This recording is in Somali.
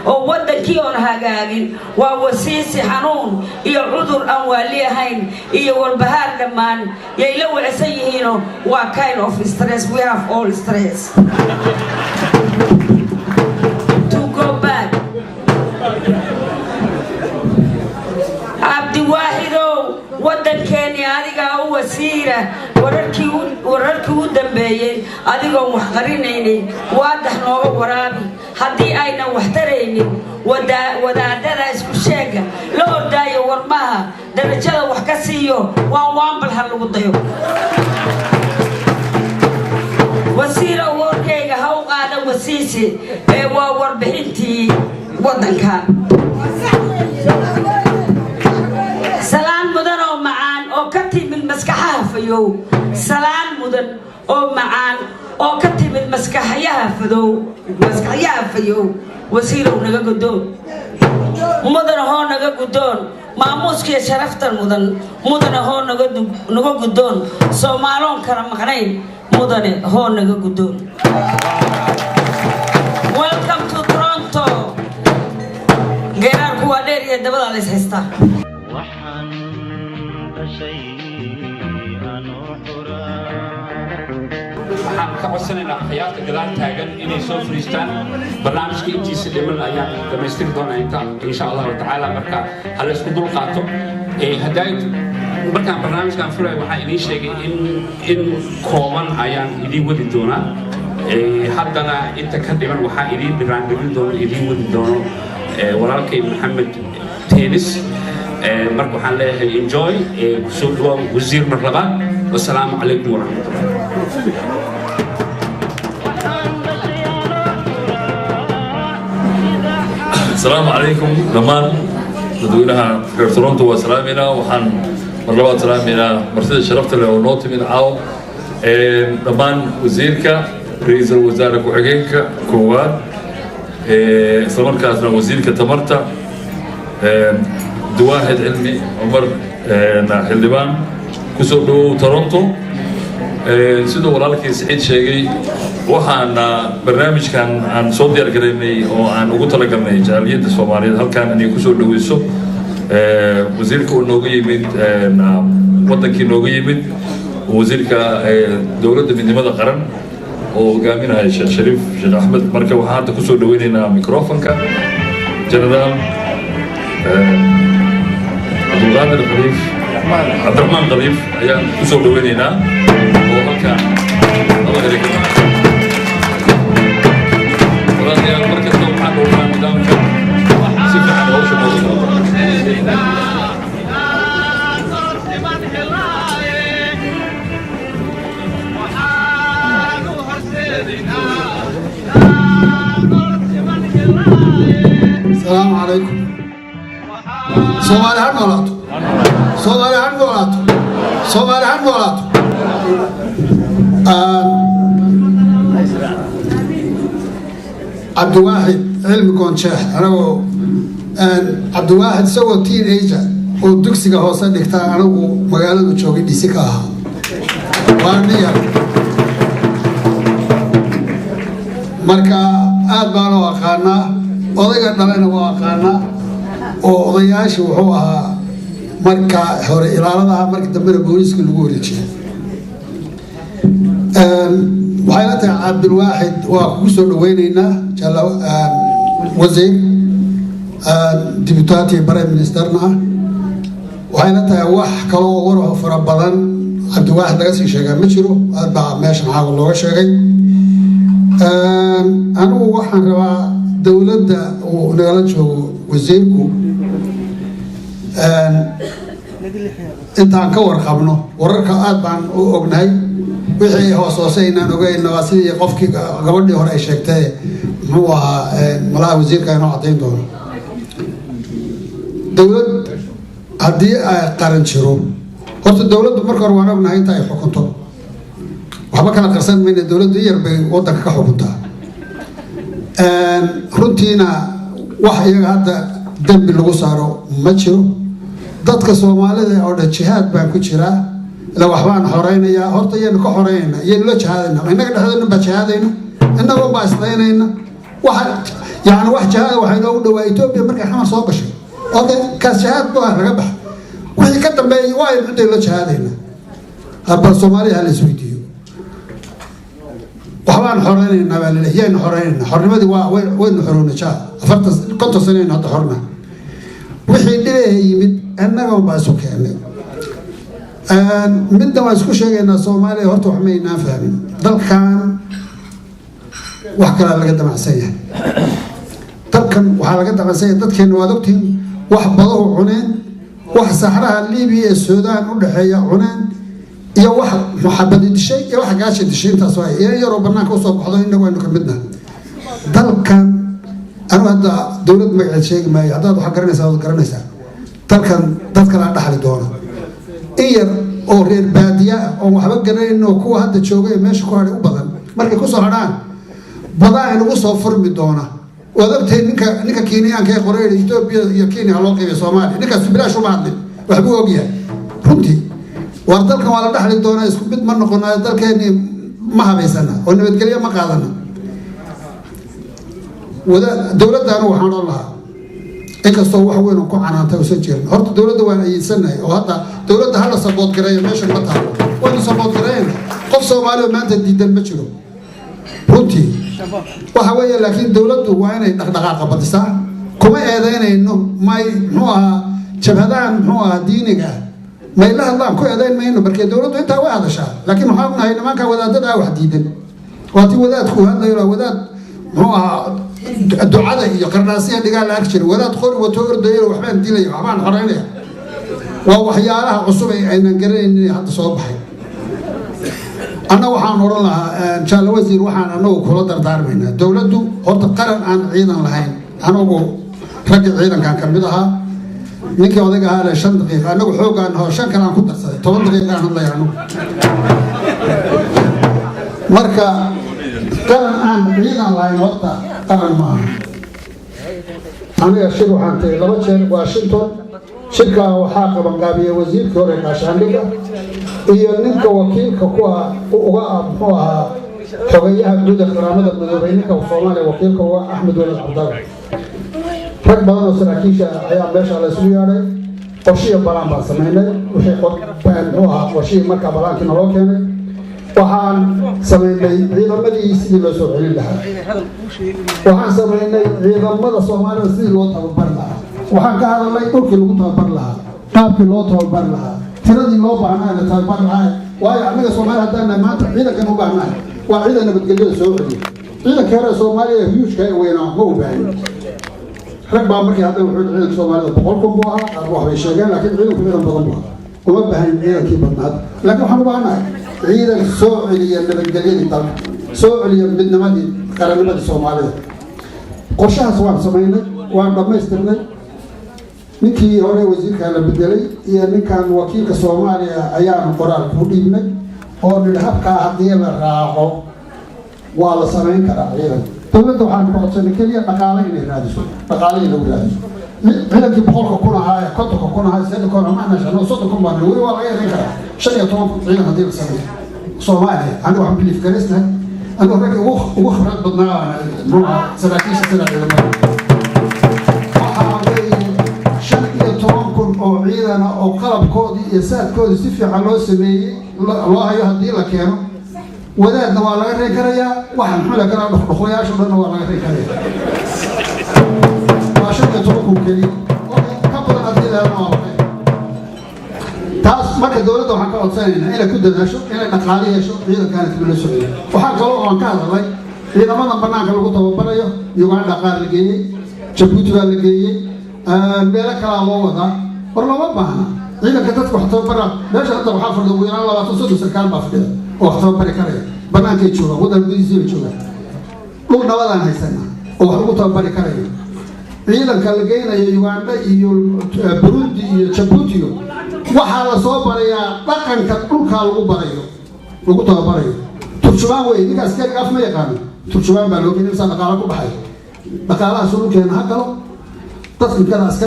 Oo waddankii oon hagaagin waa wasiisi xanuun iyo cudur aan waali ahayn iyo walbahaar dhammaan yay la wecsan yihiinoo waa kind of stress. We have all stress to go back. Cabdiwaaxidow, waddankeennii adigaa u wasiira. Wararkii u dambeeyey adigoon wax qarinaynin waadax nooga waraabi. Haddii aynan wax taraynin wadaadada isku sheega la ordaayo warmaha darajada wax ka siiyo, waan waanbal ha lagu dayo. Wasiirow, warkayga ha u qaada wasiisi ee waa warbixintii waddanka. Salaan mudan oo macaan oo ka timid maskaxaha fayow, salaan mudan oo macaan oo ka timid maskaxyaha fadow, maskaxyaha fayow, wasiirow naga guddoon, mudan hoo naga guddoon maamuuskiiyo sharaftan mudan, mudane hoo naga guddoon. Soomaaloon kala maqnayn, mudane hoo naga guddoon. Welcome to Toronto. Geeraarku waa dheer iyo dabada la is haystaa. Waxaan dhashay anoo xura. Waxaan ka codsanaynaa khiyaarta gadaal taagan inay soo fariistaan. Barnaamijka intiisa dhiman ayaan dhammaystiri doonaa inta insha Allahu tacaala. Marka ha la isku dul qaato. Haddaa markaan barnaamijkan fulay waxaan idiin sheegay in kooban ayaan idiin wadi doonaa. Haddana inta ka dhiman waxaa idiin dhiraandhirin doono, idiin wadi doono walaalkay Maxamed Tenis. Marka waxaan leeyahay enjoy, kusoo dhawaa wasiir mar labaad. Wasalaamu calaykum waraxmatullah. Waxaan dhashay anoo xura sida Asalaamu calaykum dhammaan dadweynaha reer Toronto. Waa salaameynaa. Waxaan mar labaad salaameynaa martida sharafta leh oo noo timid caaw, dhammaan wasiirka, ra-iisul wasaare ku-xigeenka koowaad, islamarkaasna wasiirka tamarta, Cabdiwaaxid Cilmi Cumar xildhibaan. Kusoo dhawow Toronto. Siduu walaalkii Saciid sheegay, waxaana barnaamijkan aan soo diyaar garaynay oo aan ugu talagalnay jaaliyadda Soomaaliyeed halkan inay kusoo dhaweyso wasiirka uu nooga yimid, waddankii nooga yimid, wasiirka dowladda midnimada qaran oo hogaaminaya Sheekh Shariif Sheekh Axmed. Marka waxaan hadda kusoo dhaweynaynaa microfonka Generaal Cabdulqaadir Khaliif, Cabdiraxmaan Khaliif ayaan kusoo dhaweynaynaa oo halkan laba erey ka walaalayaal. Markasta waxaan dhowrnaa nidaamka si fiican hawsha nooga socota. Siman helaaye, waxaanu horseedaynaa siman helaaye. Asalaamu calaykum. Soomaali ha noolaato! Soomaali ha noolaato! Soomaali ha noolaato! Cabdiwaaxid Cilmi Goonjeex, anagoo Cabdiwaaxid isagoo teenager oo dugsiga hoose dhigtaa anigu magaaladu joogay dhisi ka ahaa, waa nin yar. Marka aad baan u aqaanaa, odayga dhalena waa aqaanaa, oo odayaashii wuxuu ahaa marka hore ilaaladaha, markii dambena booliiska lagu wareejiyay. Waxay la tahay Cabdilwaaxid waa kugu soo dhaweyneynaa wasiir, deputy prime ministerna ah. Waxay la tahay wax kaloo waraho fara badan Cabdiwaaxid laga sii sheegaa ma jiro, aad baa meeshan caawa looga sheegay. Anigu waxaan rabaa dowladda uu nagala joogo wasiirku, intaan ka warqabno wararka aad baan u ognahay, wixii hoos hoose aynaan ogeyn waa sidii qofkii gabadhii hore ay sheegtay, muxuu ahaa, malaha wasiirka inoo caddayn doono. Dowlad haddii ay qaran jiro, horta dowladdu marka hore waan ognahay inta ay xukunto, waxba kala qarsan mayna. Dowladdu yar bay waddanka ka xukuntaa runtiina, wax iyaga hadda dembi lagu saaro ma jiro. Dadka Soomaalida oo dhan jihaad baan ku jiraa ila waxbaan xoreynayaa. Horta yaynu ka xoreynayna, yaynu la jihaadayna? Innaga dhexdeena baa jihaadayna, innagoo baa islaynayna. Waxa Yacni wax jihaada waxaa inoogu dhawaa Etoobiya markay Xamar soo gashay. Okay, kaas jihaad bu ah, laga baxa. Wixii ka dambeeyay waa aynu ciddaynu la jihaadayna. Haba Soomaaliya ha la isweydiiyo. Waxbaan xoreynaynaa baa laleeyahay. Yaynu xoreynaynaa? Xornimadii waa waynu xorownay jaa 40, 50 sanaynu hadda xorna. Wixii dhibaha yimid annaga baa isu keenay. Midna waan isku sheegaynaa, Soomaaliya horta wax maynaan fahmin. Dalkan wax kalaa laga damacsan yahay. Dalkan waxaa laga damacsan yahay dadkeena, waad ogtihiin, wax badahu cuneen, wax saxraha Libiya ee Suudaan u dhexeeya cuneen, iyo wax muxabadi dishay, iyo wax gaasha dishay. Intaas waay iyo yaroo banaanka usoo baxdo. Inagu aynu ka midnahay dalkan. Anigu hadda dowlad magaceed sheegi maayo. Haddaad waxaa garanaysaa, waad garanaysaa. Dalkan dad kalaa dhaxli doona. In yar oo reer baadiya ah oon waxba garanayn oo kuwa hadda jooga ee meesha ku hadhay u badan, markay kusoo hadhaan badaa inagu soo furmi doona. Waad ogtahay, ninka Kenyaanka ee qoreer Etoobiya iyo Kenya ha loo qaybiya Soomaaliya, ninkaas bilaash uma hadlin, waxbuu ogyahay runtii. Waar dalkan waa la dhaxli doonaa, isku mid ma noqonayo. Dalkeeni ma habaysana oo nabadgelyo ma qaadana. Wada dowladdaanu waxaan odhan lahaa, inkastoo wax weyn oo ku canaantay usan jirin, horta dowladda waan ayidsanahay oo hadda dowladda hala support gareeyo meeshan ma taalo. Waynu support gareeyna, qof Soomaali oo maanta diidan ma jiro runtii. Waxa weeye laakiin dowladdu waa inay dhaqdhaqaaqa badisaa. Kuma eedeynayno may muxuu ahaa jabhadahan muxuu ahaa diiniga ah may la hadlaan, ku eedeyn mayno. Markee dowladdu intaa way hadashaa, laakiin waxaan ognahay nimanka wadaadada ah wax diidan. Waa tii wadaadku hadlayo, wadaad muxuu ahaa ducada iyo qarnaasiya dhigaa la arki jiray, wadaad qori wato ordayo, waxbaan dilaya, waxbaan xoreynaya. Waa waxyaalaha cusub ee aynan garanaynin hadda soo baxay. Anna waxaan odhan lahaa, jaalle wasiir, waxaan anagu kula dardaarmaynaa dowladdu horta qaran aan ciidan lahayn. Anagu ragga ciidankan ka mid ahaa, ninkii odayga ahaa le 5 daqiiqa, anagu xooggaan hoo shan kale aan ku darsaday, 10 daqiiqaan hadlaya anagu. Marka qaran aan ciidan lahayn horta qaran ma aha. Aniga shir waxaan tagay laba jeer Washington. Shirkaa waxaa qabanqaabiyey wasiirkii hore gaashaandhigga iyo ninka wakiilka ku ah uga ah muxuu ahaa xogeyaha guud ee Qaramada Midoobay, ninka Soomaaliya wakiilka uga, Axmed Weled Cabdalla. Rag badan oo saraakiisha ayaa meesha la isugu yeedhay. Qorshiyo balaan baan samaynay. Wixii muxuu ahaa qorshihii markaa balaankii naloo keenay, waxaan samaynay ciidamadii sidii loo soo celin lahaa. Waxaan samaynay ciidamada Soomaalida sidii loo tababari lahaa. Waxaan ka hadalnay dhulkii lagu tababari lahaa, qaabkii loo tababari lahaa, tiradii loo baahnaa la tababari lahaa. Waayo annaga Soomaaliya haddaan maanta ciidankan u baahnahay waa ciidan nabadgelyada soo celiya. Ciidanka hore Soomaaliya huyuushka ee weynaa ma u baahin. Rag baa markii hadda wuxuu ciidanka Soomaalida 100,000 buu ahaa, qaar waxbay sheegeen, laakiin ciidanku ciidan badan buu ahaa. Uma baahanin ciidankii badnaad, laakiin waxaan u baahanahay ciidan soo celiya nabadgelyadii dalka, soo celiya midnimadii, qarannimadii Soomaalida. Qorshahaas waan samaynay, waan dhammaystirnay. Ninkii hore wasiirkaa la bedelay iyo ninkan wakiilka Soomaaliya ayaanu qoraal ku dhiibnay oo nidhi habkaa haddii la raaco waa la samayn karaa ciidan. Dowladda waxaanu ka codsanay keliya dhaqaale inay raadiso, dhaqaale in lagu raadiso. Ciidankii 100,000 ahaa ee 50,000 ahaa, 80,000 ma nashano, 30,000 baan weli waa laga yareyn karaa. 15,000 ciidan haddii la sameeyo Soomaaliya, anigu waxaan believe garaysnahay, anigu ragga ugu khibrad badnaa muxuu saraakiisha sida ciidamada, waxaa weeye 15,000 oo ciidana oo qalabkoodii iyo saadkoodii si fiican loo sameeyey loo hayo haddii la keeno, wadaadna waa laga reen karayaa, waxa muxuu la karaa dhuqdhuqlayaasha dhanna waa laga reen karaya. Waa 15,000 keliya. Ka badan haddii la helana waa la taas. Marka dowladda waxaan ka codsanaynaa inay ku dadaasho inay dhaqaale yeesho, ciidankaana dib loo socdo. Waxaa kaloo oon ka hadalnay ciidamada banaanka lagu tababarayo. Uganda qaar la geeyey, Jabuuti baa la geeyey, meelo kalaa loo wadaa. War looma baahna ciidanka dadka wax tababara. Meesha hadda waxaa fadhida ugu yaraan 20, 30 sarkaal baa fadhida oo wax tababari karaya. Bannaankay joogaan, waddan gudihiisii bay joogaan. Dhul nabadaan haysana oo wax lagu tababari karayo. Ciidanka la geynayo Uganda iyo Burundi iyo Jabuutiyo waxaa la soo barayaa dhaqanka dhulkaa lagu barayo, lagu tababarayo. Turjubaan wey, ninka askariga af ma yaqaano, turjubaan baa loo keenay. Insaa dhaqaalo ku baxay, dhaqaalahaas dhulkeena ha galo dadkan kale askari.